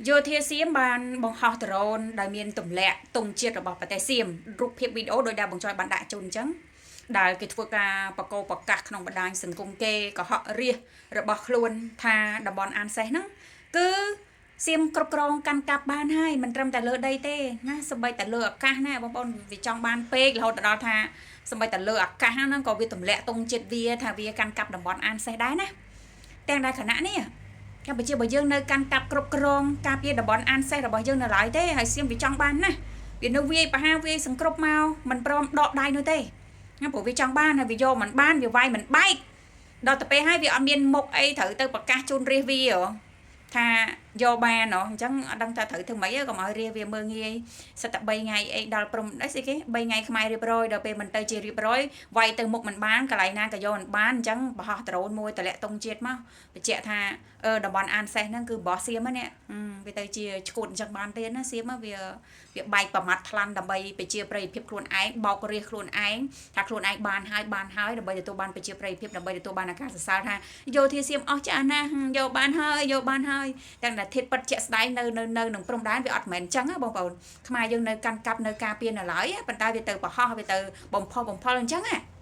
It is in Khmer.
យោធាសៀមបានបង្ហោះដ្រូនដែលមានទម្លាក់ទង់ជាតិរបស់ប្រទេសសៀមរូបភាពវីដេអូដោយដែលបងចយបានដាក់ជូនអញ្ចឹងដែលគេធ្វើការបកោប្រកាសក្នុងបណ្ដាញសង្គមគេកុហករាសរបស់ខ្លួនថាតំបន់អានសេះហ្នឹងគឺសៀមគ្រប់គ្រងកាន់កាប់បានហើយមិនត្រឹមតែលើដីទេណាសម្បីតែលើអាកាសណាបងប្អូនវាចង់បានពេករហូតដល់ថាសម្បីតែលើអាកាសហ្នឹងក៏វាទម្លាក់ទង់ជាតិវាថាវាកាន់កាប់តំបន់អានសេះដែរណាទាំងដែលខណៈនេះកម្ពុជាបើយើងនៅកាន់កាប់គ្រប់គ្រងការពារតំបន់អានសេះរបស់យើងនៅឡើយទេហើយសៀមវាចង់បានណាវានៅវាយប្រហារវាយសង្គ្រប់មកមិនព្រមដកដៃនោះទេណាព្រោះវាចង់បានហើយវាយកមិនបានវាវាយមិនបែកដល់ទៅពេលហើយវាអត់មានមុខអីត្រូវទៅប្រកាសជូនរាសវាថាយកបានហ៎អញ្ចឹងអត់ដឹងថាត្រូវធ្វើម៉េចទេកុំឲ្យរាសវាមើងងាយសិតតែ3ថ្ងៃអីដល់ព្រំអីស្អីគេ3ថ្ងៃខ្មែររៀបរយដល់ពេលមិនទៅជារៀបរយវាយទៅមុខមិនបានកន្លែងណាក៏យកមិនបានអញ្ចឹងបរោះដ្រូនមួយតម្លាក់តុងជាតិមកបញ្ជាក់ថាអឺតំបន់អានសេះហ្នឹងគឺបោះសៀមហ្នឹងវាទៅជាឈួតអញ្ចឹងបានទៀតណាសៀមវាវាបែកប្រមាត់ថ្លាន់ដើម្បីប្រជាប្រិយភាពខ្លួនឯងបោករាសខ្លួនឯងថាខ្លួនឯងបានហើយបានហើយដើម្បីទទួលបានប្រជាប្រិយភាពដើម្បីទទួលបានអាការសរសើរថាយោធាសៀមអស់ចាស់ណាស់យកបានហើយយកបានហើយទាំងតែធាតពិតជាក់ស្ដែងនៅនៅនៅនឹងព្រំដែនវាអត់មែនអញ្ចឹងណាបងប្អូនខ្មែរយើងនៅកាន់កាប់នៅការពារនៅឡើយប៉ុន្តែវាទៅប្រហោះវាទៅបំផុសបំផុលអញ្ចឹងណា។